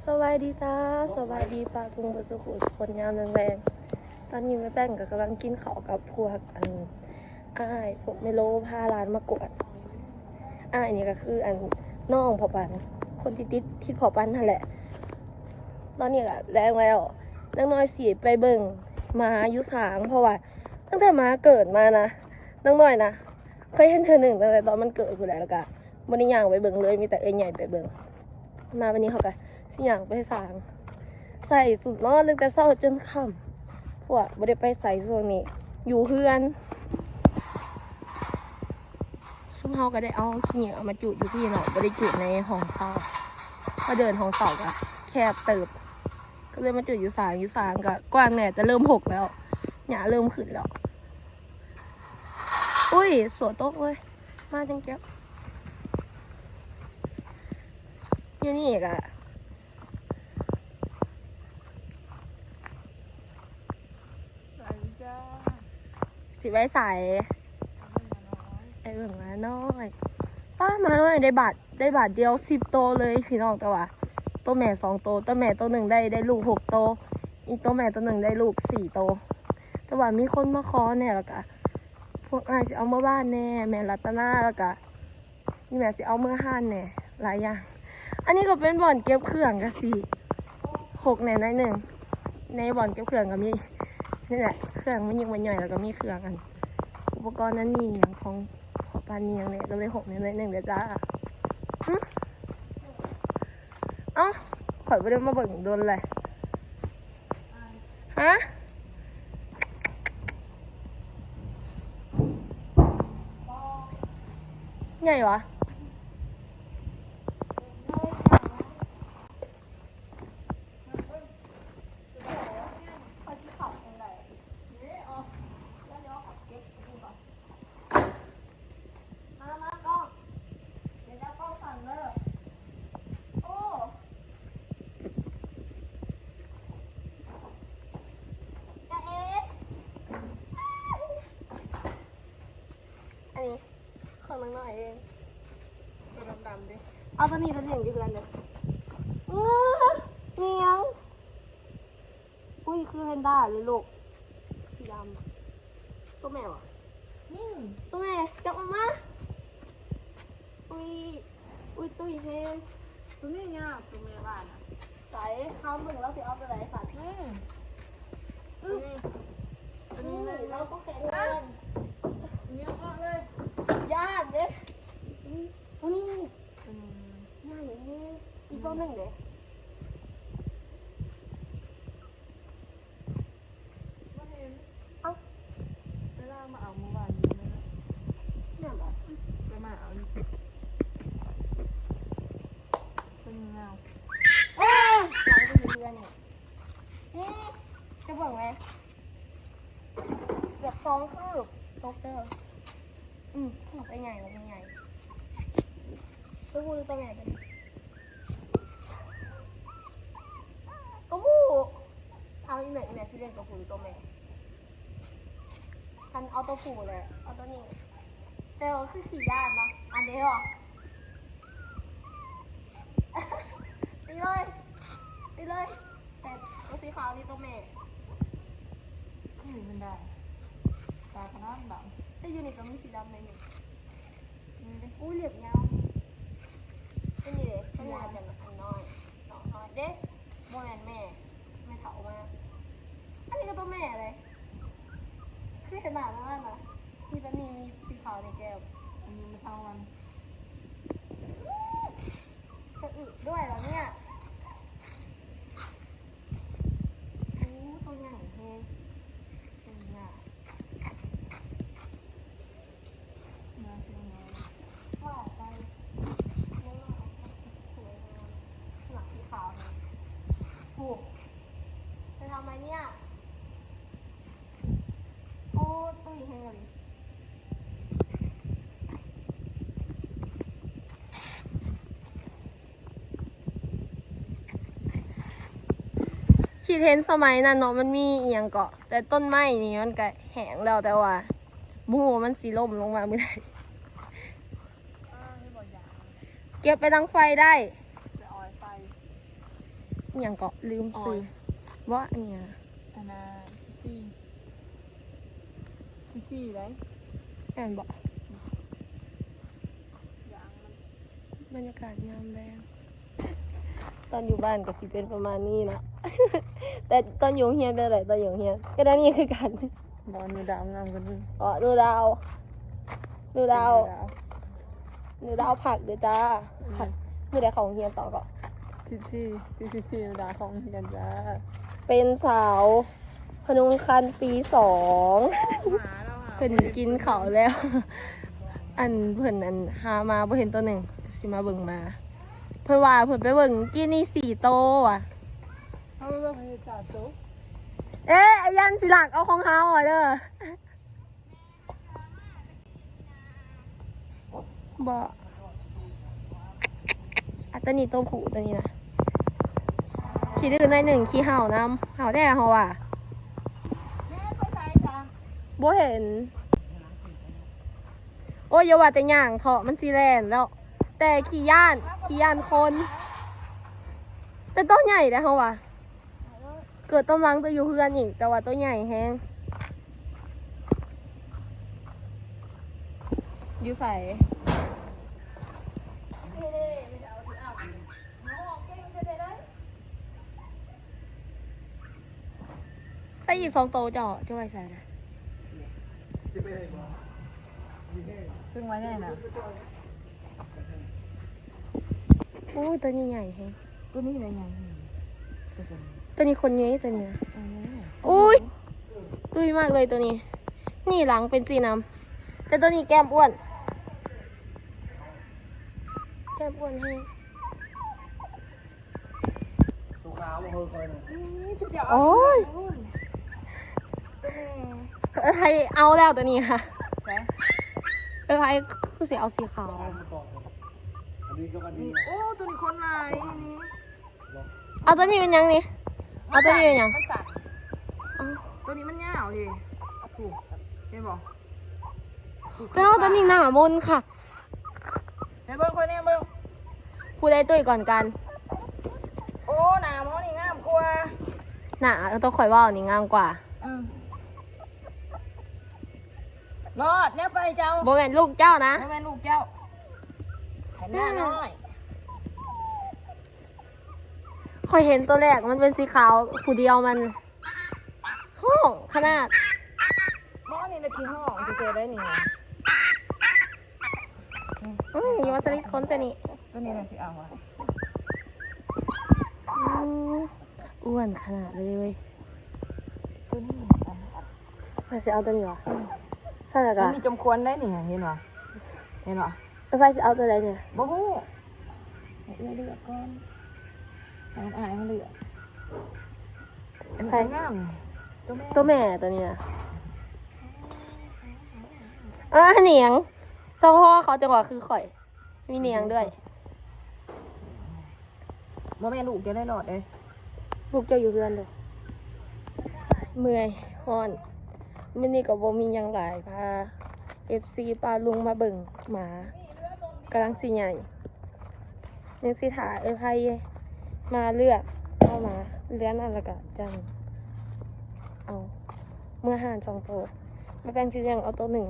ສະບາຍດີຈ້າ ສະບາຍດີປ້າລຸງເບິດສູ່ຜູ້ສູ່ຄົນຍາມແລງໆ. ຕອນນີ້ແມ່ແປ້ງກໍກຳລັງກິນເຂົ້າກັບພວກ ອັນ ອ້າຍ ພວກແມ່ໂລພາຫຼານມາກວດ. ອ້າຍນີ້ກໍຄື ອັນ ນ້ອງພໍ່ປັນ ຄົນທີ່ຕິດ ຕິດພໍ່ປັນຫັ້ນແຫຼະ. ຕອນນີ້ກໍແລງແລ້ວ ນາງນ້ອຍຊິໄປເບິ່ງໝາຢູ່ສາງ ເພາະວ່າຕັ້ງແຕ່ໝາເກີດມານະ ນາງນ້ອຍນະ ເຄີຍເຫັນເທື່ອໜຶ່ງ ຕັ້ງແຕ່ຕອນມັນເກີດພຸ້ນແຫຼະ ແລ້ວກໍບໍ່ໄດ້ຍ່າງໄປເບິ່ງເລີຍ ມີແຕ່ເອື້ອຍໃຫຍ່ໄປເບິ່ງ. ມາວັນນີ້ເຮົາກໍຊິຍ່າງໄປສາງ ໃສ່ຊຸດນອນຕັ້ງແຕ່ເຊົ້າຈົນຄ່ຳ ເພາະວ່າບໍ່ໄດ້ໄປໃສຊ່ວງນີ້ ຢູ່ເຮືອນ. ຊຸມເຮົາກໍໄດ້ເອົາຂີ້ເຫຍື້ອມາຈູດຢູ່ພີ້ເນາະ ບໍ່ໄດ້ຈູດໃນຫ້ອງເຊົ່າ ເພາະເດີ່ນຫ້ອງເຊົ່າກໍແຄບເຕີບ ກໍເລີຍມາຈູດຢູ່ສາງ. ຢູ່ສາງກໍກວ້າງແດ່ ແຕ່ເລີ່ມຫົກແລ້ວ ຫຍ້າເລີ່ມຂຶ້ນແລ້ວ. ອຸ້ຍ ຝົນຕົກເວີຍ ມາຈັ່ງແຈ໊ວ. ຢູ່ນີ້ກະ ໄປຈ້າ ຊິໄປໃສ? ໄປເບິ່ງໝານ້ອຍ ໄປເບິ່ງໝານ້ອຍ. ປ້າ ໝານ້ອຍໄດ້ບາດ ໄດ້ບາດດຽວສິບໂຕເລີຍພີ່ນ້ອງ. ແຕ່ວ່າໂຕແມ່ສອງໂຕ ໂຕແມ່ໂຕໜຶ່ງໄດ້ ໄດ້ລູກຫົກໂຕ ອີກໂຕແມ່ໂຕໜຶ່ງໄດ້ລູກສີ່ໂຕ. ແຕ່ວ່າມີຄົນມາຂໍແດ່ ແລ້ວກະພວກອ້າຍຊິເອົາເມືອບ້ານແດ່ ແມ່ລັດຕະນາ ແລ້ວກະ ອີ່ແມ່ຊິເອົາເມືອຮ້ານແດ່ ຫຼາຍຢ່າງ. ອັນນີ້ກໍເປັນບ່ອນເກັບເຄື່ອງ ກະຊິຮົກແດ່ໜ້ອຍໜຶ່ງ. ໃນບ່ອນເກັບເຄື່ອງກໍມີ ນີ້ແຫຼະ ເຄື່ອງມັນຍິກມັນຍ່ອຍ ແລ້ວກໍມີເຄື່ອງ ອັນ ອຸປະກອນອັນນີ້ຫຍັງຂອງພໍ່ປັນນີ້ຫຍັງແຫຼະ ກໍເລີຍຮົກແດ່ໜ້ອຍໜຶ່ງເດີຈ້າ. ຫຶ ເອົ້າ ຂ້ອຍບໍ່ໄດ້ມາເບິ່ງດົນແຫຼະ. ຮະ ໃຫຍ່ຫວາ? ມາ ມາກ້ອງ ດຽວຈັບກ້ອງສັ່ນເດີ. ໂອ້ ຈາເອ ອັນນີ້ຂອງນາງນ້ອຍເອງ ໂຕດຳໆເດ້. ເອົາໂຕນີ້ໄປລ້ຽງຢູ່ເຮືອນເດີ. ເອີ ມີຫຍັງ? ອຸ້ຍ ຄືແພນດ້າເລີຍລູກ ສີດຳ. ໂຕແມ່ຫວາ? ອືມ ໂຕແມ່ ຈັບອອກມາ. ອຸ້ຍ ອຸ້ຍ ຕຸ້ຍແຮງ. ໂຕແມ່ງາມ ໂຕແມ່ວ່ານະ. ໃສ ເຮົາເບິ່ງລາວຊິເອົາໂຕໃດສັນ? ອືມ ອືມ ໂຕນີ້ ລາວກໍແຂງແຮງ. ຍິງອອກເລີຍ ຢ້ານເດ້. ອືມ ໂຕນີ້ ອືມ ໃຫຍ່ແຮງ. ອີກໂຕໜຶ່ງເດ້? ບໍ່ເຫັນ. ເອົ້າ ໄປລາກມາເອົາມື້ວານນີ້ແມ່ນບໍ່? ແມ່ນບໍ່? ໄປມາເອົາຢູ່ ເປັນຍາວ. ເອີ ວາງຢູ່ເຮືອນນີ້ ນີ້ ຈະເບິ່ງແມ ເກືອບສອງຄືບ ຕົກເດີ. ອືມ ໂຕໃຫຍ່ ໂຕໃຫຍ່ ໂຕຜູ້ຫຼືໂຕແມ່ຕົວນີ້? ໂຕຜູ້. ເອົາ ອີ່ແມ່ ອີ່ແມ່ຊິລ້ຽງໂຕຜູ້ຫຼືໂຕແມ່? ຄັນເອົາໂຕຜູ້ແຫຼະ ເອົາໂຕນີ້. ແຕ່ວ່າຄືຂີ້ຢ້ານເນາະ ອັນເດວ ຕີເລີຍ ຕີເລີຍ. ແຕ່ໂຕສີຂາວນີ້ໂຕແມ່. ອືມ ມັນໄດ້ ຕາຂະໜາດດຳ ແຕ່ຢູ່ນີ້ກໍມີສີດຳໃນນີ້. ອືມ ອູ້ ເລັບຍາວ. ອັນນີ້ເດ້ ເພິ່ນວ່າຈະອັນນ້ອຍ ນ້ອງນ້ອຍເດ້ ບໍ່ແມ່ນແມ່ ແມ່ເຖົ້າມາ. ອັນນີ້ກໍຕົວແມ່ເດ້ ຄືຂະໜາດນັ້ນນະ. ມີແຕ່ນີ້ ມີສີຂາວໃນແກ້ມ. ອັນນີ້ແມ່ເຖົ້າມັນ. ອືມ ສະອຶກດ້ວຍເຫລອເນຍ? ໂອ້ ຕົວໃຫຍ່ແຮງ ຕົວໃຫຍ່. ວ່າໄປ ຍັງນ້ອຍ ໜັງສີຂາວນີ້. ໂອ້ ໄປທຳໄມເນຍ? ໂອ້ ຕຸ້ຍແຮງອີ່ຫຼີ. ຄິດເຫັນສະໄໝນັ້ນເນາະ ມັນມີອີ່ຫຍັງເກາະ ແຕ່ຕົ້ນໄມ້ນີ້ມັນກະແຫ້ງແລ້ວ ແຕ່ວ່າບໍ່ຮູ້ວ່າມັນຊິລົ້ມລົງມາມື້ໃດ. ເກັບໄປດັງໄຟໄດ້ ໄປອອຍໄຟ. ອີ່ຫຍັງເກາະ? ລືມຊື່. ບໍ່ ອັນນີ້ນະ ອັນນ່າ ຊີຊີ ຊີຊີໄດ໋ ແມ່ນບໍ່? ບັນຍາກາດຍາມແລງ ຕອນຢູ່ບ້ານກໍຊິເປັນປະມານນີ້ລະ ແຕ່ຕອນຢູ່ໂຮງຮຽນເປັນໃດ? ຕອນຢູ່ໂຮງຮຽນກໍແນວນີ້ຄືກັນ. ບໍ່ ໜູດາວງາມກວ່ານີ້. ອໍ ໜູດາວ ໜູດາວ ໜູດາວ ໜູດາວພັກເດີຈ້າ. ອືມ ພັກ ມື້ໃດເຂົ້າໂຮງຮຽນຕໍ່ເກາະ? ສິບສີ່ ສິບສີ່ ໜູດາວເຂົ້າໂຮງຮຽນຈ້າ. ເປັນສາວພະນຸງຄັນປີສອງ ເພິ່ນກິນເຂົ້າແລ້ວ ອັນ ເພິ່ນ ອັນ ຫາມາບໍ່ເຫັນໂຕໜຶ່ງ ຊິມາເບິ່ງໝາ. ເພິ່ນວ່າເພິ່ນໄປເບິ່ງກີ້ນີ້ສີ່ໂຕວ່າ. ເອົາໄປເບິ່ງໃຫ້ສາມໂຕ. ເອ ອາຍັນຊິລັກເອົາຂອງເຮົາອະເດີ. ບໍ່ ອາ ໂຕນີ້ໂຕຜູ້ ໂຕນີ້ນະ ຂີ້ດື້ໜ້ອຍໜຶ່ງ ຂີ້ເຫົ່ານຳ ເຫົ່າແທ້ເຮົາວ່າ. ບໍ່ເຫັນ. ໂອ້ຍ ຢ່າວ່າແຕ່ຍ່າງເທາະ ມັນຊິແລ່ນແລ້ວ ແຕ່ຂີ້ຢ້ານ ຂີ້ຢ້ານຄົນ ແຕ່ໂຕໃຫຍ່ເດ້ເຮົາວ່າ. ເກີດຕອນຫຼັງໂຕຢູ່ເຮືອນອີກ ແຕ່ວ່າໂຕໃຫຍ່ແຮງ. ຢູ່ໃສ? ໃສ່ອີກສອງໂຕເຈົ້າ ຈະໄວ້ໃສນະ? ເພິ່ງໄວ້ແນ່ນະ. ໂອ້ຍ ໂຕນີ້ໃຫຍ່ແຮງ. ໂຕນີ້ນະໃຫຍ່ແຮງ. ໂຕນີ້ຄົນໃຫຍ່ ໂຕນີ້ນະ. ໂອ້ຍ ຕຸ້ຍມາກເລີຍໂຕນີ້. ນີ້ຫຼັງເປັນສີນຳ ແຕ່ໂຕນີ້ແກ້ມອ້ວນ ແກ້ມອ້ວນແຮງ. ໂອ້ຍ ເອື້ອຍໄພເອົາແລ້ວໂຕນີ້ຫະ. ເອື້ອຍໄພຄືຊິເອົາສີຂາວ. ໂອ້ ໂຕນີ້ຄົນຫຼາຍນີ້. ເອົາໂຕນີ້ເປັນຫຍັງນີ້? ເອົາໂຕນີ້ເປັນຫຍັງ? ມັນສັ້ນ ອໍ ໂຕນີ້ມັນຍາວເດ. ເຫັນບໍ່? ແລ້ວໂຕນີ້ໜ້າມົນຄັກ. ໃສ່ເບິ່ງ ຂ້ອຍແນມເບິ່ງ ຜູ້ໃດຕຸ້ຍກ່ອນກັນ? ໂອ້ ໜ້າໝໍນີ້ງາມກວ່າ. ໜ້າ ຕ້ອງຂ້ອຍເວົ້ານີ້ງາມກວ່າ. ເອີ ລອດແນວໄປເຈົ້າ. ບໍ່ແມ່ນລູກເຈົ້ານະ. ບໍ່ແມ່ນລູກເຈົ້າ. ແຂນໜ້ານ້ອຍ. ຂ້ອຍເຫັນໂຕແລກມັນເປັນສີຂາວ ຜູ້ດຽວມັນ ໂຫ ຂະໜາດ ໝໍນີ້ລະຂີ້ຮ້ອງແທ້ໆໄດ໋ນີ້. ອືມ ຢູ່ວ່າສະລິດຄົນໃສ່ນີ້ ໂຕນີ້ລະຊິເອົາຫວາ. ອືມ ອ້ວນຂະໜາດເລີຍ ໂຕນີ້. ຂ້ອຍຊິເອົາໂຕນີ້ຫວາ. ອືມ ຊັ້ນລະກະ ມັນມີຈຳຄວນໄດ໋ນີ້ ເຫັນບໍ່ ເຫັນບໍ່? ເອີ ໃຜຊິເອົາໂຕໃດນີ້? ບໍ່ຮູ້ ໃຫ້ເອື້ອຍເລືອກກ່ອນ ໃຫ້ອ້າຍເຮົາເລືອກ. ອັນນີ້ ໃຜ ງາມ ໂຕແມ່ ໂຕແມ່ໂຕນີ້ນະ. ເອີ ໜຽງ ສະເພາະເຂົາຈັ່ງວ່າຄືຂ້ອຍ ມີໜຽງດ້ວຍ. ບໍ່ແມ່ນລູກຈະໄດ້ລອດເດ້ ລູກເຈົ້າຢູ່ເຮືອນເດີ້. ເມື່ອຍ ຮ້ອນ ມື້ນີ້ກໍບໍ່ມີຫຍັງຫຼາຍ ພາເອັຟຊີປ້າລຸງມາເບິ່ງໝາ ກຳລັງຊິໃຫຍ່ ຍັງຊິຖ້າເອື້ອຍໄພມາເລືອກເອົາໝາ ເຫຼືອນັ້ນແລ້ວກໍຈັ່ງເອົາເມືອຮ້ານສອງໂຕ. ແມ່ແປ້ງຊິລ້ຽງເອົາໂຕໜຶ່ງ